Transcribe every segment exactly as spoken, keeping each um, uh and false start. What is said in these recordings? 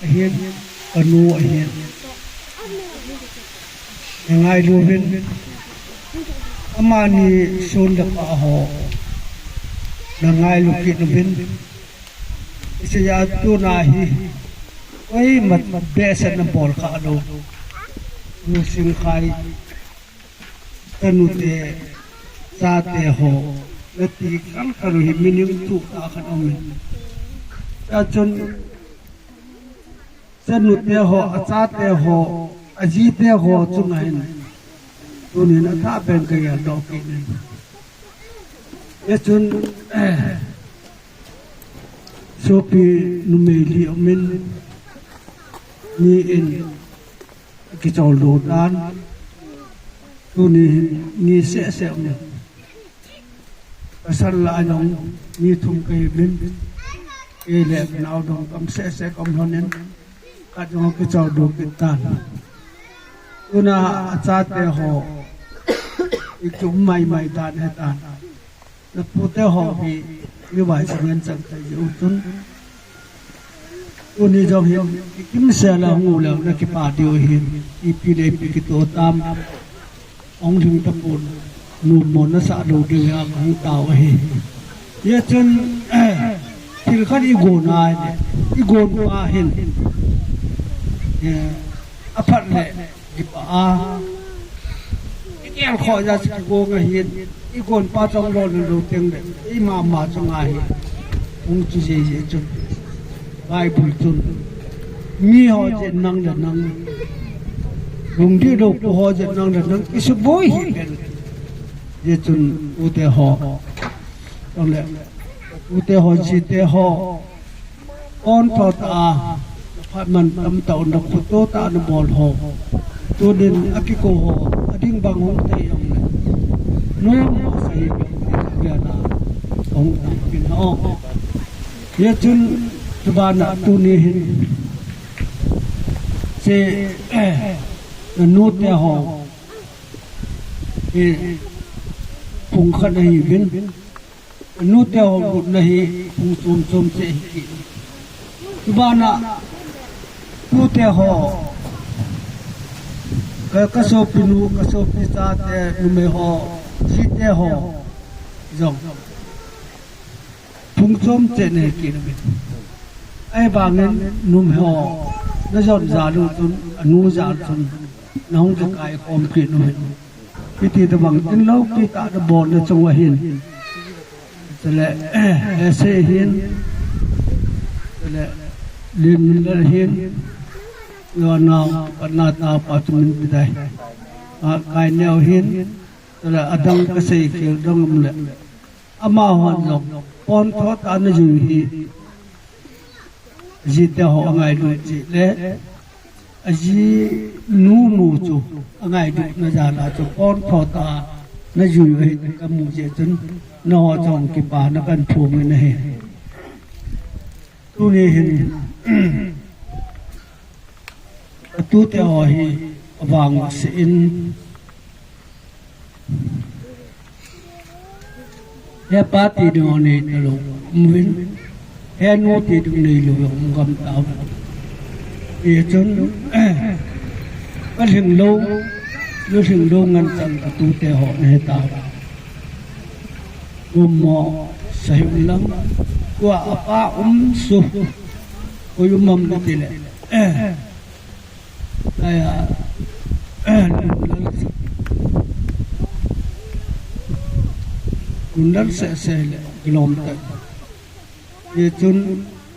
Ahin, kanu ahin. Nangailu uvin. Amani sun le pah ho. Nangailu kit uvin. Isaiah tuna hi. Koima behseh na bol kha lou. Nu sing khai. Chanu te, chate ho, nati kal kal hi meaning thuh tah khat aumin. Chachun, chanu te ho, achate ho, aji te ho chunga hin. Tunin athah pen kagel doh kit in. Hichun, eh, sopi numei li aumin, ni in, kichol doh tan. Tuni hin ni seh seh um. Pasal la jong ni thum kahi uvin. Kei le nao dong kam seh seh kaum lhonin. Khat jong kichol doh kit tan. Tuna achate ho. Ikium mai mai tan ahitan. Napu te ho hi, mi vai chang ngen chang thei jeh u chun. Tuni jong hin, i kimsel a hung u leh, na kipah diu ahin, ipi le ipi kitoh tam. Hung lhing tapon, numo nasah lou diu hi a hung tao ahi. Hijeh chun, thil khat i gon a le, i gon pa hin, eh, aphat le, Kipah a. I gel khoh jeh a chu kigong ahin. I gon pa chong lou lou teng le. I mama chong ahi. Hung chu jeh jeh chun. Bible chun. Mi ho jeh nang le nang. Lungdih lou pu ho jeh nang le nang. Kisuboi hi pen. Jeh chun u te ho. Chong le. U te ho, ji te ho. Pon tho tah a, phat man tam tah un, na khuto tah a na bol ho. Tunin a kikou ho, a ding bang hung thei jong le. Nom mo sa hi bang thei na, hung thei pin ho. Hijeh chun, chuban a tuni hin. Che, eh, na nu te ho. Eh, phung khat ahi uvin. Nu te ho lutna hi phung chom chom che hi. Chuban a pu te ho, ka, ka sopi nu, ka sopi cha te, numei ho, ji te ho jong. Phung chom che nei kit uvin. Ahivangin numei ho, na jon jal u chun, anu jal chun, na hung kikai khom kit uvin. Hiti tabang tin lou, kita tabol na chung ahin. Chule, eh, ese hin. Chule, lim lal hin. Lo nau, patna ta pa tumin pidai. A, kai neo hin. Chule, adang ka sei khel dong um le. Amahon jong, pon tho tah a na jui hi. Ji te ho angailut jeh le, aji nu nu chu angailut na jal a chu pon tho tah a na jui u hi kamu jeh chun, nangho chong kipana kahin phong in ahi. Tuni hin, atu te ho hi avang se in, He pa ti ding nei talou, um uvin. He nu ti ding neilou, um gam tau. Hijeh chun, ka lhinglou, nu lhinglou ngen chan ka tute ho nahi tau. Gummo, sahim lang, tua apa um su, koi um am nati le. Aya, lungdal seh seh le, kilom tah. Hichun,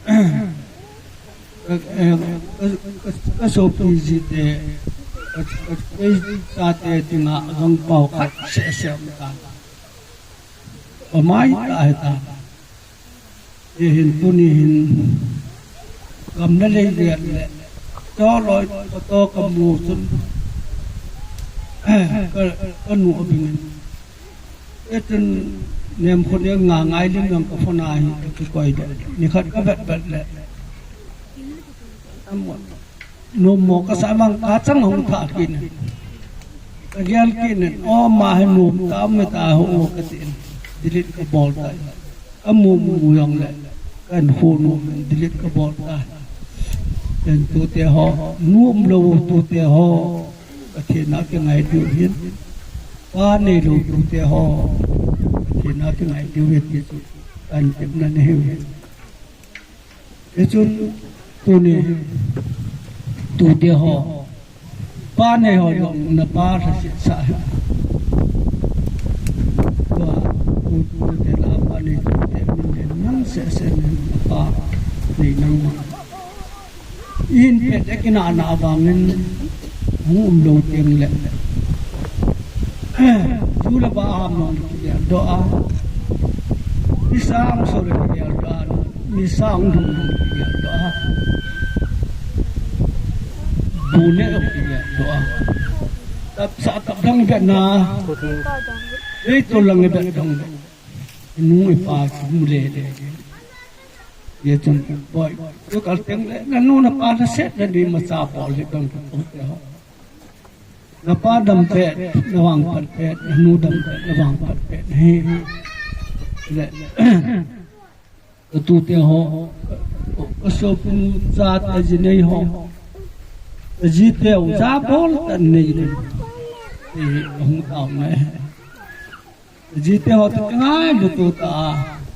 ka, ka, ka, ka sopi jite, ka, ka, ka chate dinga gangpao khat seh seh um tan. Pamai tah ahitan. Hihin tuni hin, gam le lei vet le, choloi, photo kamu chun, ka, kanu abingin. Hichun, nem khun e nga ngai lim jong ka phone a hi, kakikoi de. Nikhat ka vet vet le. Amut. Nommo kasah mang kachang hung thah kit in. Kagel kit in, o ama hi nom tam me ta ho kati in. Delete kabol tai. Kamu mu jong le. Kahin kho nom in delete kabol tai. Ken tute ho, nu umlou tute ho, Pathen a kingai diu hin. Pa neilou tute ho, Pathen a kingai diu hin ti chu, kan tepna nei hin. Hichun tuni tute ho, pa nei ho jong napa lhaset sah hen. Tua tu, tute napa nei tute min le nang seh seh nen napa nei nangma. Ihin pet e kinahna vangin hung umlou teng le. Ju le ba ham nong kigel doh a. Ni sang so le kigel doh a. Ni sang dum dum kigel doh a. Bu ne dum kigel doh a. Tap sa tap dang bet na. Ei to lang bet dang. Nu e pa ki mu le le. Ye chun boi. Yo kal teng le, nanu napa lhaset na ni macha bol hi dang tu te ho. Napa dam pet, na vangphat pet, nanu dam pet, na vangphat pet. Hi. Le. Ka tute ho. Ka sopi nu cha ta ji nei ho. Ka jite ho cha bol ta nei le. Hi, hung tao nei. Jite ho toh kangai lutu ta,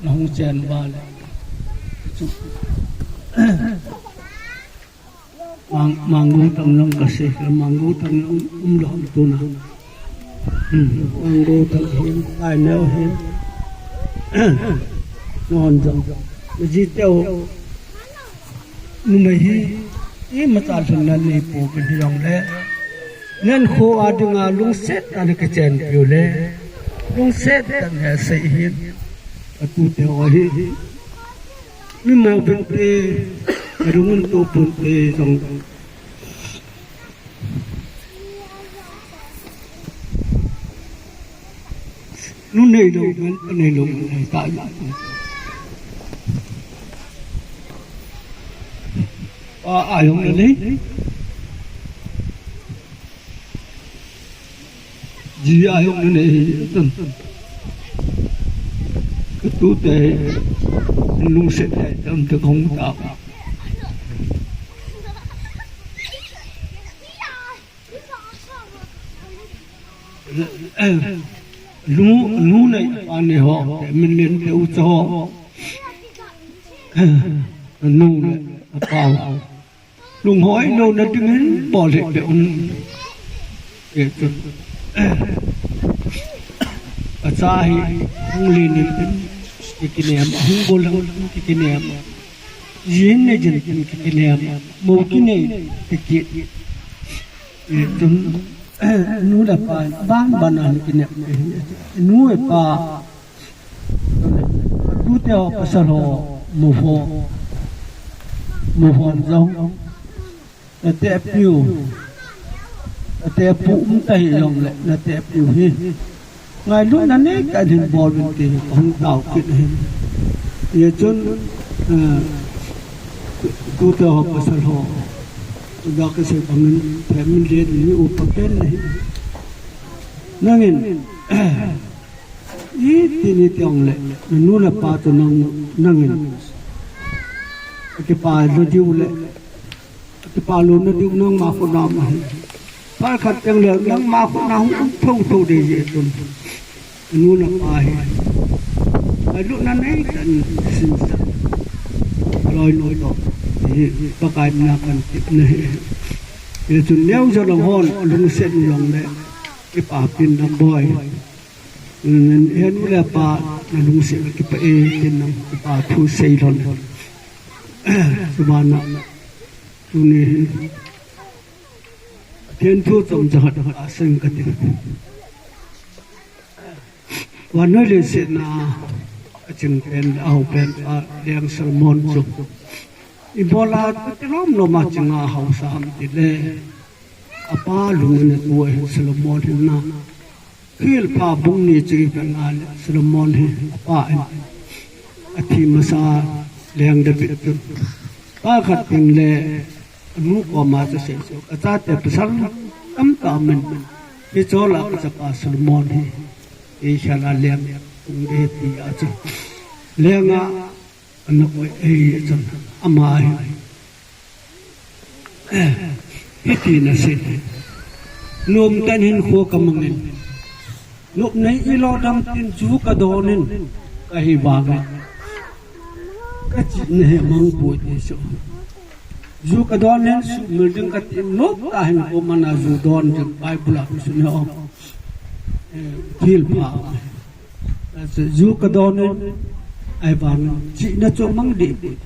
na hung chen uva le. Mang, manggu tang jong kasei, manggu tang jong umlou tuna. Hmm, manggu tang hin, ai neo hin. Non jong. Jite ho. Numei hi, imacha lhunna nei pouvin hijongle, nen kho a dinga lungset a na kichen piu le, lungset tah in sei hin, ka tute ho hi. Mi mo binte, ka lung in to punte jong. Nu neilou man, pa neilou man, nei ta ina. Pa a jong na nei. Ji a jong na nei. Tun. Ka tute, lungset, tam te kong ta. Nu, nu nei pa nei ho, te min len te u cha ho. Nu nei pa ho. Lunghoi louna dingin bol hih beh un. E chun. Acha hi hung len in tin kikinem, hung bol hung tin kikinem. Jin nei jin tin kikinem. Mo kinei kiki. Tun, nu le pa, ban ban a hin kinep. Nu le pa, tute ho pasal ho, mu ho, mu ho jong. Nate piu, nate pu um ta hijongle, nate piu hi. Ngailutna nei tah in hin bol uvin ti hi kahung tao kit ahin. Hijeh chun, eh, tute ho pasal ho. Tua kasei bangin, phemin len ni upa pen nahi. Nangin, iti ni tiang le, nanu napa tu nang, nangin. Kipa lou diu le, Kipa louna diu nangma khut a um ahi. Phat khat teng le nangma khut a hung um thotho ding ahi chun. Nu le pa hi. Ngailutna nei tah in sinsah. Loi noi toh. Hi Pakai mina kan tepna ahi. Hijeh chun neo jong hon lungset jong le. Kipa pen lang boi. Henu le pa na lungset kipah e tin nang kipa thu sei lhon. Subana. Tuni hin. Pathen thu chomcha khat asei kate. Vannoi leiset a aching pen, ahao pen, a Leng Solomon chu. Ibola tilom lom a chinga haosa ham tile. Apa lung in atu ahin Solomon hin na. Thilpha bung ni chu ivet a le Solomon hi apa in athi masa Leng David chun. Phat khat teng le anu koma chu asei chu, achate pasal tamtah aum in, hiche lah a kachapa Solomon hi, eikhel'a leng hung ding ahi ti a chu. Leng a ana koi ahi chun ama hi. Hiti na sei. Nom tah in hinkho ka mangin. Nop nei ilo dam tin ju ka don in ka hi vangin. Ka chihna hi mang poi ti chu. Ju ka don in sumil ding ka ti nop tah in ko mana ju don ding Bible a ka sun ho. Eh, thil pha. Ju ka don in, ahivangin chihna chu mang deh poi.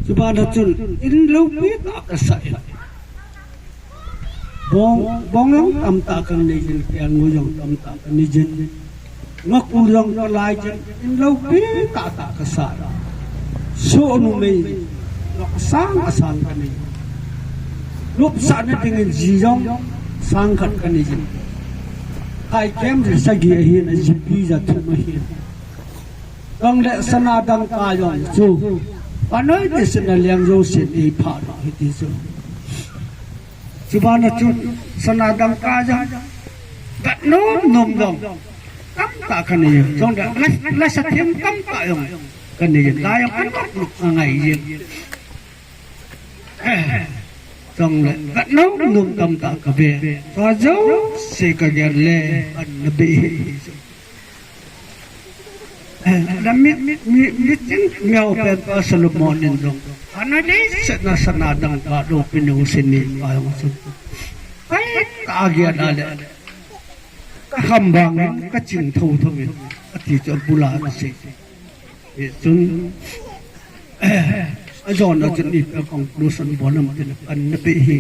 Chuban a chun, in loupi tah ka sa in. Bong, bong jong tamtah ka nei jin, kelngoi jong tamtah ka nei jin. Ngakul jong ka lai jin, in loupi tah tah ka sa in. Soh numei, lok sang asang ka nei. Lupsahna dingin ji jong sang khat ka nei jin. Thai kem ji sagi ahin, a jipi ja thum ahin. Kong le sana dangka jong chu. Panoi te sina liang jo sin ei pha ro hi ti chu. Chuban a chu sana dangka jong. Gat nom nom jong. Tamtah ka nei jong. Jong da la, la sa them tamtah jong. Ka nei jong. La jong ka nom nom a ngai jong. Chong le, gat nom nom tamtah ka ve. Chua jouse ka gel le, pan na bei hi. Eh, la mi, mi, mi, mi ching miao pen pa Solomon in jong. Ana dei se na sana dangka loupi nu se ni pa jong sun. Pai ka gel a le. Ka kham bang in, ka ching tho tho in. Ati chu bula ka sei. Hichun, eh, ajona chun ipi a conclusion bol am tin pan na bei hi.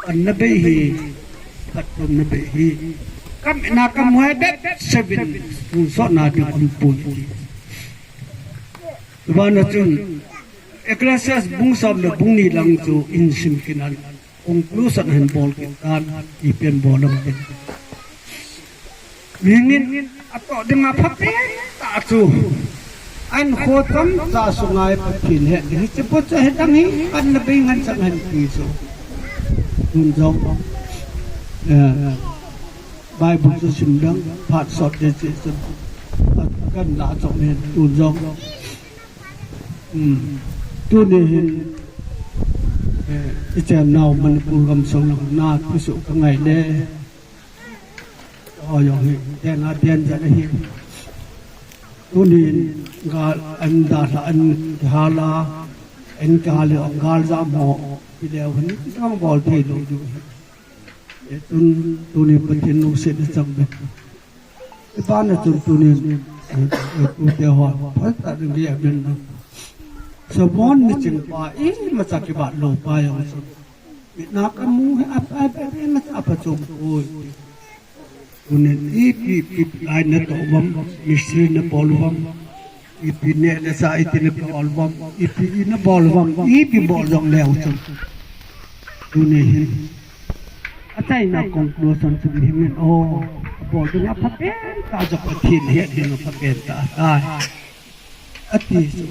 Pan na bei hi. Pat pum na bei hi. Kam na kam hoi bet seven. Tun so na ti kum pun. Chuban a chun, Ecclesiastes bung som le bung ni lang chu in sim kin an. Conclusion hin bol kit tan, ipi a bol am tin. Mihing in atoh ding a pha pen tah chu. Ahin kho tamtah sunga Pathen het ding. Hiche po chu hi dang hi, pan na bei ngen chang hen ti chu. Tun jong. Eh, Bible chu sim dang, phat sot ding chu. Kan la chong hen, tun jong. Hmm. Tuni hin, eh, ichennau Manipur gamsung na thusoh ka ngai le. O jong hi, den a den jan hi. Tuni hin, gal an dalha an hala, an kihal le gal jam ho, ileu hin, jong bol thei lou ju hi. Etun, tuni Pathen lungset na chang be. Iban a chun tunin, eh, eh, tute ho, phatah ding dia bin. Solomon mi ching pa, imacha kibat lou pa jong chun. Mitna kamu hi ap, ap, ap, imacha apa chom poi. Tunin ipi, ipi, ai na toh uvam, mistri na bol uvam. Ipi neh le chah iti na bol uvam, ipi ina bol uvam, ipi bol jong leu chun. Tuni hin. Achaina conclusion chu mihem in, o, abol ding apha pen tah, jong Pathen het ding apha pen tah, tai. Ati chu.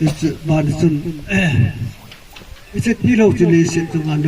Hichu ban chun, eh, hichu tilou chu leiset chunga na